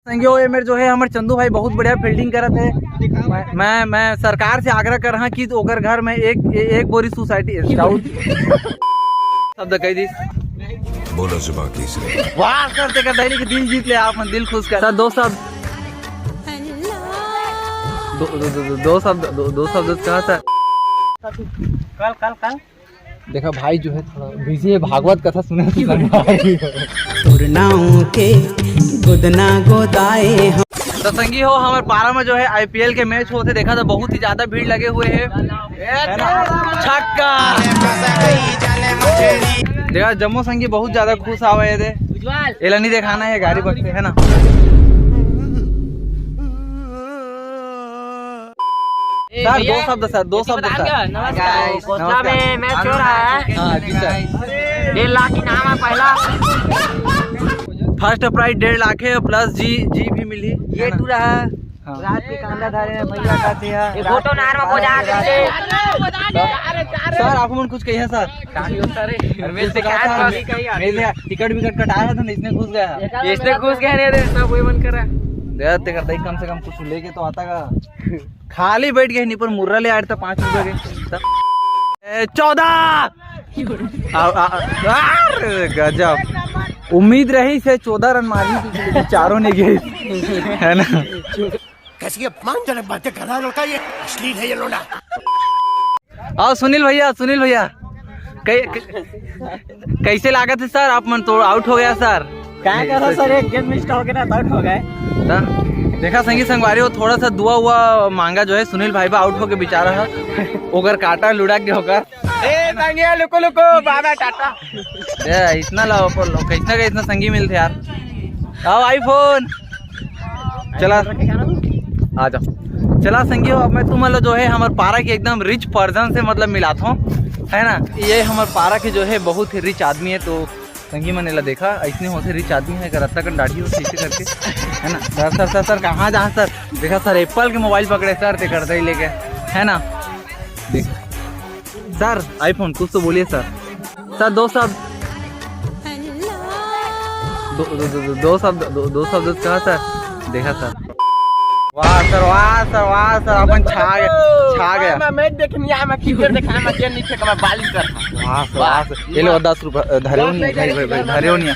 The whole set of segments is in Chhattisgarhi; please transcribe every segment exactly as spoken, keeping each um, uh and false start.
संगी हो, ये मेरे जो है, हमर चंदू भाई बहुत बढ़िया फील्डिंग करत है। मैं, मैं, मैं सरकार से आग्रह कर रहा कि ओकर घर में एक, एक बोरी सोसाइटी स्काउट शब्द कह दी। बोलो जुबान तीसरे। वाह सर, तेकर दैनिक दिल जीत ले आप, दिल खुश कर। सर, दो शब्द, दो, दो, दो, दो, दो शब्द, दो, दो शब्द कहा सर। कल, कल, कल। देखा भाई जो है थोड़ा बिजी है, भागवत कथा सुने से संग भाई। तोर नाव के गोदना गोदाए हम। तो संगी हो, हमारे पारा में जो है आईपीएल के मैच होते देखा तो बहुत ही ज्यादा भीड़ लगे हुए है, है ना? छक्का। देखा जम्मो संगी बहुत ज्यादा खुश आवे है दे। उज्जवल। एला नहीं दिखाना है गाड़ी बक्से, है ना? ए, सर, भैया, दो शब्द सर, दो शब्द बता सर। दो, नमस्कार। Guys, कोसला नमस्कार। में मैच हो रहा है। हाँ जी सर। डेढ़ लाख इनाम है पहला। फर्स्ट प्राइज डेढ़ लाख है, प्लस जी, जी भी मिली, ये है ना? टूरा है। हाँ। रात के कांदा धरे हैं, भैया खाते हैं। ये घोटो नार में बोझा आ गए। सर, आप मन कुछ कहिए सर। मैं इसने कहा, टिकट विकट कटाया था ना, इसने घुस गया। इसने घुस गया रे, सब वही मन कर रहा है। दे, तेकर दई कम से कम कुछ लेके तो आता का। खाली बैठ गए नहीं, पर मुर्रा ले आए था पाँच रुपए के। ए, चौदह। आ, आ, आ, अरे, गजब। उम्मीद रही से चौदह रन मारने की, लेकिन चारों ने गए, है ना? कैसी अपमानजनक बातें कर रहा है लड़का ये। अश्लील है ये लोंडा। आओ सुनील भैया, सुनील भैया, कै-, कै-, कैसे लागत है सर? आप मन तो आउट हो गया सर। क्या करो सर, एक गेंद मिस हो गया ना, आउट हो गए। हाँ? देखा संगी संगवारी हो, थोड़ा सा दुआ हुआ मांगा जो है सुनील भाई बा आउट होके बेचारा है, ओकर काटा लुढ़क गया ओकर। ए संगी लुको लुको बाबा टाटा। ए, इतना लाओ पर लो, कैसना कैसना संगी मिलते यार। आओ आईफोन। चला, आ जाओ। चला संगी हो, अब मैं तुम लोग जो है हमारे पारा के एकदम रिच पर्सन से मतलब मिलाता हूँ, है ना? ये हमारे पारा के जो है बहुत ही रिच आदमी है, तो संगी मन एला देखा, ऐसने होते रिच आदमी है, अगर अत्ता कन दाढ़ी होते इसे करके, है ना? सर, सर, सर, सर, कहाँ जा सर? देखा सर, एप्पल के मोबाइल पकड़े सर, ते करते ही लेके, है ना? देख सर, आईफोन कुछ तो बोलिए सर। सर, दो शब्द, दो, दो, दो, दो, दो शब्द, दो, दो शब्द कहा सर? देखा सर। वाह सर, वाह सर, वाह सर, अपन छा गए, छा गया। मैं मैच देखने आया, मैं क्रिकेट देखने आया, मैं गेंद नहीं फेंका, मैं बॉलिंग कर। वाह सर, वाह सर। ये लो दस रुपये, अ, धरे हो नहीं, भाई, भाई, भाई, धरे हो नहीं।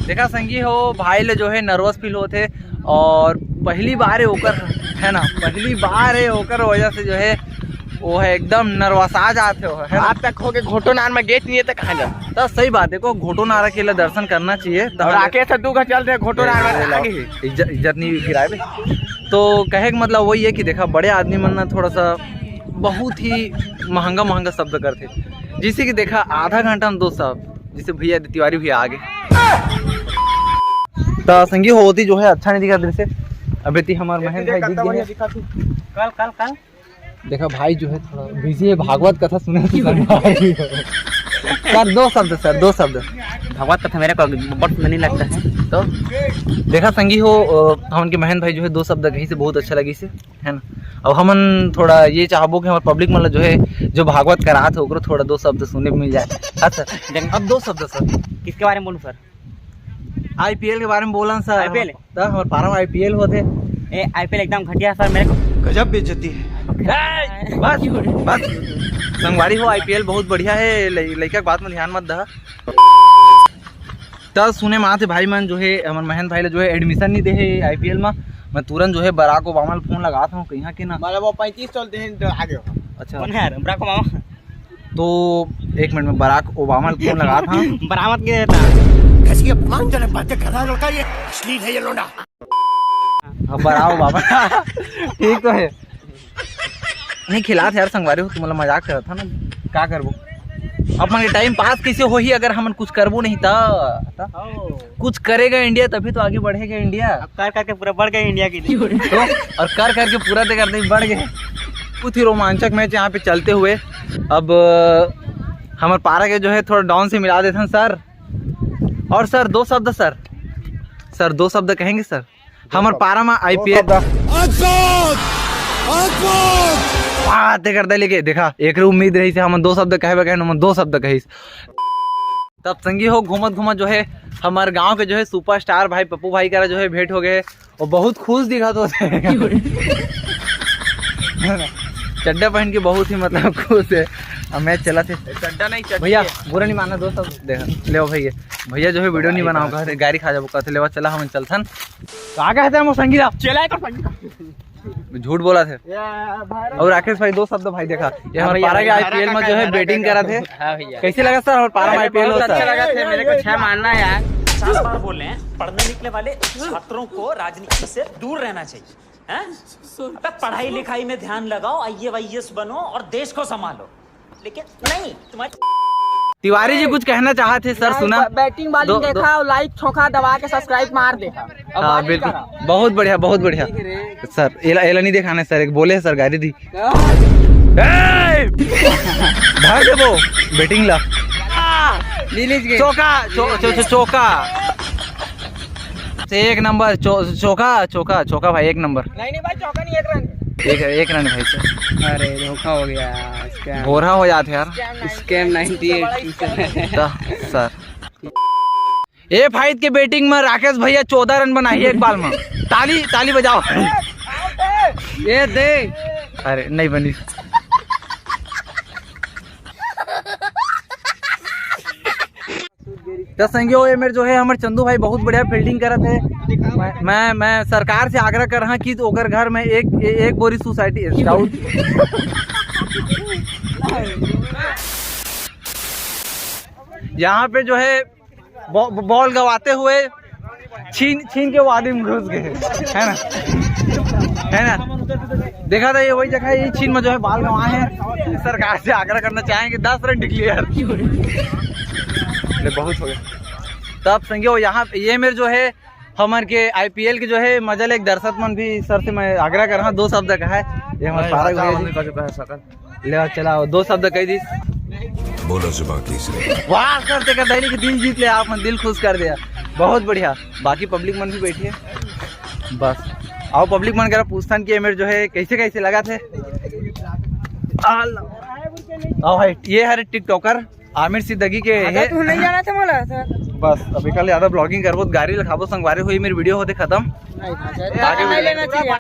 देखा संगी हो, भाई ले जो है नर्वस फील होते और पहली बार है ओकर, है ना, पहली बार है ओकर वजह से जो है वो है एकदम नर्वस आ जाते हो, है ना? आज तक हो के घोटो नान में गेट नहीं है तो कहाँ जाओ? तो सही बात, देखो घोटो नारा के लिए दर्शन करना चाहिए, तो और हमें आके से दू घर चल रहे घोटो नान में ए, आगे ही। इज्जत, इज्जत नहीं गिराए बे। तो कहे का मतलब वही है कि देखा बड़े आदमी मन ना थोड़ा सा बहुत ही महंगा महंगा शब्द करते, जैसे कि देखा आधा घंटा में दो शब्द, जैसे भैया तिवारी भैया आगे। तो संगी होती जो है अच्छा नहीं दिखा दृश्य। अबे ती हमार महन भाई दिख गए। कल, कल, कल। देखा भाई जो है थोड़ा बिजी है, भागवत कथा सुने से संग भाई। सर, दो शब्द सर, दो शब्द। भागवत कथा मेरे को बहुत नहीं लगता है। तो देखा संगी हो, अ, हमन के महन भाई जो है दो शब्द कही से बहुत अच्छा लगी से, है ना? अब हमन थोड़ा ये चाहबो कि हमारे पब्लिक मतलब जो है, जो भागवत करात है, ओकरो थोड़ा दो शब्द सुने को मिल जाए। हाँ सर, जन- अब दो शब्द सर। किसके बारे में बोलूँ सर? आईपीएल के बारे में बोलन सर। आईपीएल? तो हमारे पारा में आईपीएल होते। ए, आईपीएल एकदम घटिया सर मेरे को। गजब बेइज्जती है। ए, बस, बस। संगवारी हो, आईपीएल बहुत बढ़िया है, लइ-, लइका के बात में ध्यान मत दहा। त सुने में आथे भाई मन जो है, हमर महन भाई ला जो है एडमिशन नहीं दे है आईपीएल में। मैं तुरंत जो है बराक ओबामा ला फोन लगात हूँ, कहीं के ना। मतलब वो पैंतीस सौ देहे तो आ गए हो। अच्छा। कौन है यार? Barack Obama. तो एक मिनट में बराक ओबामा ला फोन लगात हूँ। बरामद के देता। कैसी अपमानजनक बातें कर रहा है लड़का ये, अश्लील है ये लोंडा। हाँ, बराक ओबामा। ठीक तो है। नहीं खिलात यार संगवारी हो, तुमला मजाक करत था ना, का करबो? अपन के टाइम पास कैसे होही अगर हमन कुछ करबो नहीं त? त? कुछ करेगा इंडिया तभी तो आगे बढ़ेगा इंडिया। अब कर करके पूरा बढ़ गए इंडिया की। तो, और कर करके पूरा ते करते ही बढ़ गए। बहुत ही रोमांचक मैच यहाँ पे चलते हुए अब हमारे पारा के जो है थोड़ा डॉन से मिला देते हैं सर। और सर दो शब्द सर, सर दो शब्द कहेंगे सर। हमर पारा में आईपीएल अद्भुत, अद्भुत। बात करते लेके देखा, एक उम्मीद रही से हम दो शब्द कहबे कहे, हम दो शब्द कहिस। तब संगी हो, घूमत घूमत जो है हमर गांव के जो है सुपरस्टार भाई पप्पू भाई करा जो है भेंट हो गए, वो बहुत खुश दिखत होते। चड्डा पहन के बहुत ही मतलब खुश है। अब मैच चला थे। चड्डा नहीं, चड्डी भैया, है। बुरा नहीं मानना दोस्त, अब देखा ले भैया, भैया जो है वीडियो नहीं बनाओ, कहते गाड़ी खा जाबो, कहते लेवा चला हम चलथन। तो आ गए थे हम संगी ला। चला तो संगी। झूठ बोला थे। और राकेश भाई, दो शब्द भाई, देखा ये हाँ हमारे भैया, पारा के भैया, आईपीएल में जो है बैटिंग करा थे। हाँ भैया। कैसे लगा सर हमारे पारा में अरे, आईपीएल हो बहुत अच्छा सर? लगा थे, मेरे को छह मानना है यार। पचास बार बोल रहे हैं, पढ़ने निकले वाले छात्रों को राजनीति से दूर रहना चाहिए, हैं? अबे पढ़ाई लिखाई में ध्यान लगाओ, आईए वाईएएस बनो और देश को संभालो, लेकिन नहीं, तुम्हारी तिवारी जी कुछ कहना चाहते सर, सुना। बैटिंग बॉलिंग दो, दो। देखा, लाइक चौका दबा के सब्सक्राइब मार दे। हाँ बिल्कुल, बहुत बढ़िया, बहुत बढ़िया। सर एला, एला नहीं दिखाना सर, एक बोले सर गाड़ी दी। ए! भाग देबो बैटिंग ला। चौका, चौ-, चौ-, चौ-, चौका। से एक नंबर, चौ-, चौका, चौका, चौका भाई, एक नंबर। नहीं, नहीं भाई, चौका नहीं, एक रन। एक, एक रन भाई सर। अरे, धोखा हो गया, स्कैम। गोरा हो जाते यार। Scam ninety eight. तो सर, ए फाइट के बैटिंग में राकेश भैया चौदह रन बनाई एक बॉल में। ताली, ताली बजाओ। ये दे। अरे नहीं बनी। तो संगियो, ये मेरे जो है हमारे चंदू भाई बहुत बढ़िया फील्डिंग करत है। मैं, मैं, मैं सरकार से आग्रह कर रहा कि ओकर घर में एक, एक बोरी सोसाइटी स्काउट। यहाँ पे जो है बॉ-, बॉल गवाते हुए छीन, छीन के वो आदमी घुस गए, है ना, है ना। देखा था ये वही जगह है, ये छीन में जो है बॉल गवाए हैं। सरकार से आग्रह करना चाहेंगे, दस रन डिक्लेयर। ले, बहुत हो गया। तब संगियो, यहाँ ये मेरे जो है हमर के आईपीएल के जो है मजा ले एक दर्शक मन भी सर से मैं आग्रह कर रहा हूँ, दो शब्द कहा है। ये हमारे सारा गुरु जी। ले चलाओ, दो शब्द कह दी। बोलो जुबान तीसरे। वाह सर, तेकर दैनिक दिल जीत ले, आप मन दिल खुश कर दिया। बहुत बढ़िया। बाकी पब्लिक मन भी बैठी है। बस आओ पब्लिक मन करा पूछथन कि एमेर जो है कैसे कैसे लगा थे। आओ भाई, ये हरे टिकटॉकर आमिर सिद्दगी के आदत है। तू नहीं जाना था मोला सर। बस अभी कल ज्यादा ब्लॉगिंग करबो, गाड़ी लखाबो, संगवारी हुई मेरी वीडियो होते खत्म। नहीं, नहीं, आगे नहीं लेना चाहिए।